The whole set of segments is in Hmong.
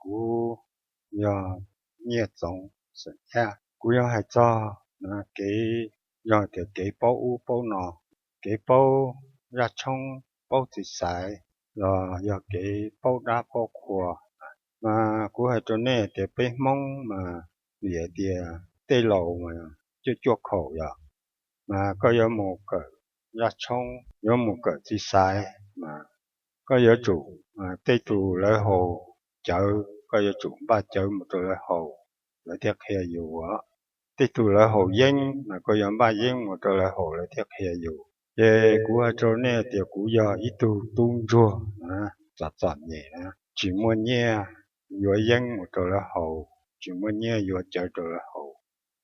kuv yog Nyiaj Txoov xeem Chab. Kuv yuav hais txog kev, yog tias kev paub ub paub no, kev paub zaj tshoob, paub txiv xaiv, los yog kev paub dab paub qhua. Mas kuv hais rau nej tias peb Hmoob mas vim hais tias tej laus mas cuaj cuaj khaum yom, mas koj yuav mus kawm zaj tshoob, yuav mus kawm txiv xaiv mas koj yuav tsum, tej tus lawv haus cawv koj yuav tsum npaj cawv mus rau lawv haus, lawv thiaj qhia yus. Tej tus lawv haus yeeb mas koj yuav npaj yeeb mus rau lawv haus, lawv thiaj qhia yus. Ces kuv hais rau nej tias kuv yog ib tug tub ntsuag txom txom nyem, tsis muaj nyiaj yuav yeeb mus rau lawv haus, tsis muaj nyiaj yuav cawv rau lawv haus.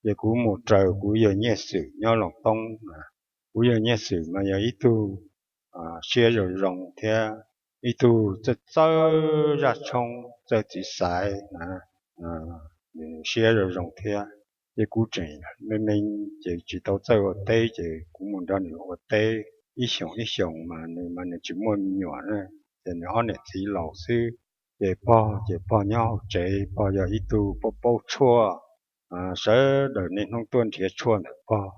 Ces kuv mus raws kuv yawg Nyiaj Xwm nyob Loos Toob. Kuv yawg Nyiaj Xwm mas yog ib tug siab zoo zoo thiab ib tug txawj txawj zaj tshoob, txawj txiv xaiv, siab zoo zoo thiab. Ces kuv tseem me me, ces tsis tau txawj ua teb, ces kuv mus nrog nws ua teb ib xyoos ib xyoos mas nws mas nws tsis muaj me nyuam na, ces nws ob niam txiv laus xwb. Ces pog, ces pog nyob hauv tsev, pog yog ib tug paub paub tshuaj, sawv daws niaj hnub tuaj nrhiav tshuaj ntawm pog,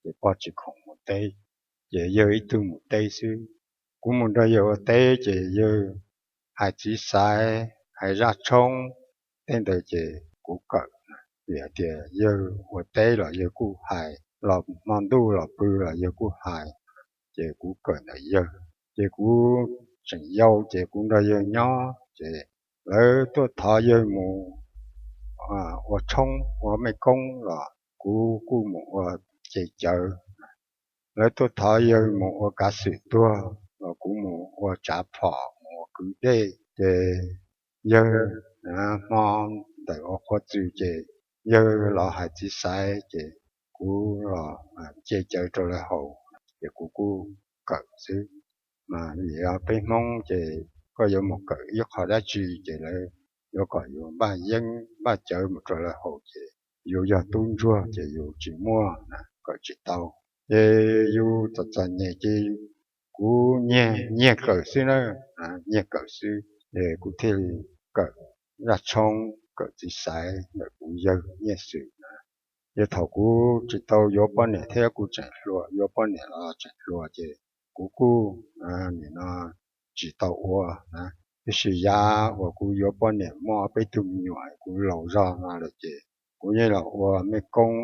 ces pog tsis khoom mus teb, ces yawg ib tug mus teb xwb. Kuv mus nrog yawg ua teb ces yawg hais txiv xaiv, hais zaj tshoob, tej ntawd ces kuv kawm, vim hais tias yawg ua teb los yawg kuj hais, los hmo ntuj los pw los yawg kuj hais, ces kuv kawm ntawm yawg. Ces kuv tseem yau ces kuv nrog yawg nyob, ces lawv tuaj thov yawg mus ua tshoob ua mej koob los kuv kuj mus ua ce cawv. Lawv tuaj thov yawg mus ua kav xwm tuag los kuv mus ua tsav phom, mus ua kwv dej. Ces yawg hmo ntawm ua qhua txws ces yawg los hais txiv xaiv, ces kuv los ce cawv rau lawv haus, ces kuv kuj kawm xwb. Mas vim yog peb Hmoob ces koj yuav mus kawm ib qho dab tsi ces lawv yuav kom yus npaj yeeb npaj cawv mus rau lawv haus, ces yus yog tub ntsuag ces yus tsis muaj, kawm tsis tau. Ces yus txom txom nyem ces kuv nyiag nyiag kawm xwb na, nyiag kawm xwb, ces kuv thiaj li kawm zaj tshoob, kawm txiv xaiv ntawm kuv yawg Nyiaj Xwm na. Ces thaum kuv tsis tau yuav poj niam thiab kuv tseem hluas, yuav poj niam los tseem hluas, ces kuv kuj nim no tsis tau ua na. Tiam sis yav uas kuv yuav poj niam muaj peb tug me nyuam, kuv laus zog no lawm ces kuv yeej los ua mej koob,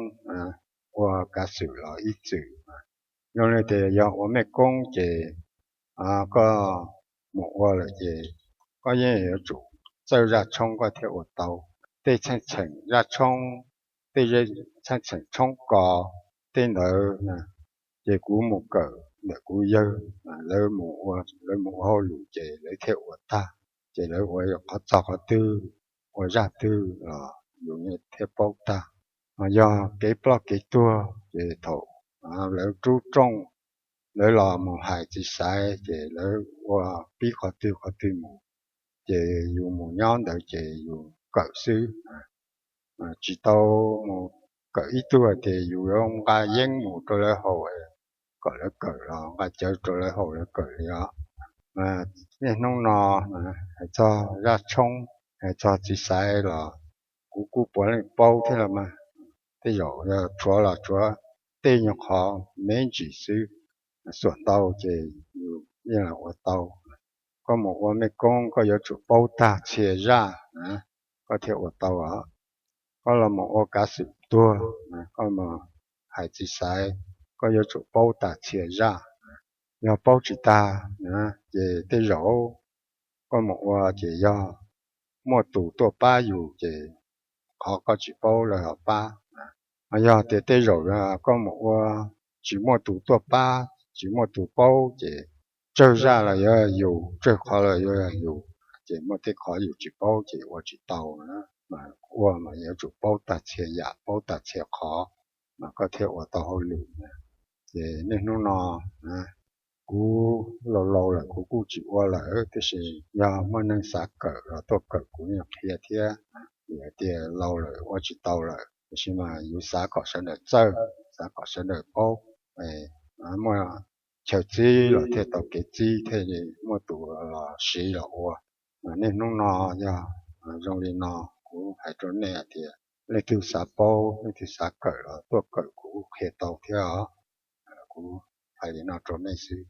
ua kav xwm los ib txwm. Zoo li tias yog ua mej koob ces koj mus ua lawm ces koj yeej yuav tsum txawj zaj tshoob koj thiaj ua tau. Tej txheej txheem zaj tshoob, tej txheej txheem tshoob kos, tej ntawd na, ces kuv mus kawm ntawm kuv yawg, lawv mus ua, lawv mus ua hauj lwm ces lawv thiaj ua tag. Ces lawv ua qhov txog qhov twg, ua zaj twg los yus thiaj paub tag. Mas yog kev ploj kev tuag ces thaum lawv rub rooj, lawv los mus hais txiv xaiv ces lawv ua pib qhov twg qhov twg mus, ces yus mus nyob ntawd ces yus kawm xwb. Tsis tau mus kawm ib tug hais tias yus yuav nqa yeeb mus rau lawv haus, kom lawv kawm los nqa cawv rau lawv haus lawv kawm li os. Mas niaj hnub no hais txog zaj tshoob, hais txog txiv xaiv los kuv kuj puav leej paub thiab los mas. Tej zaum yog tshuav los tshuav tej nyuag qhov me ntsis xwb, xuam ntau ces yus yeej los ua tau. Koj mus ua mej koob koj yuav tsum paub tag txhia zaj na, koj thiaj ua tau os. Koj los mus ua kav xwm tuag, koj mus hais txiv xaiv, koj yuav tsum paub tag txhia zaj. Yog paub tsis tag na, ces tej zaum koj mus ua ces yog muaj tus tuaj pab yus ces qhov koj tsis paub lawv ho pab. Ho yog tias tej zaum koj mus ua tsis muaj tus tuaj pab, tsis muaj tus paub ces tsawg zaj los yuav yus, tsawg qhov los yuav yus, ces muaj tej qhov yus tsis paub ces ua tsis tau. Mas ua mas yuav tsum paub tag txhia yam, paub tag txhia qhov, mas koj thiaj ua tau hauj lwm. Ces niaj hnub no kuv laus laus lawm kuv kuj tsis ua lawm, tiam sis yog muaj neeg xav kawm los tuaj kawm kuv yeej qhia thiab. Vim hais tias laus lawm ua tsis tau lawm, tiam sis mas yus xav kom sawv daws txawj, xav kom sawv daws paub, muaj chaw txib los thiaj tau kev txib, thiaj li muaj tus los siv los ua. Mas niaj hnub no yog Zoo li no, kuv hais rau nej hais tias leej twg xav paub, leej twg xav kawm los tuaj kawm, kuv qhia tau thiab os. Kuv hais li no rau nej xwb.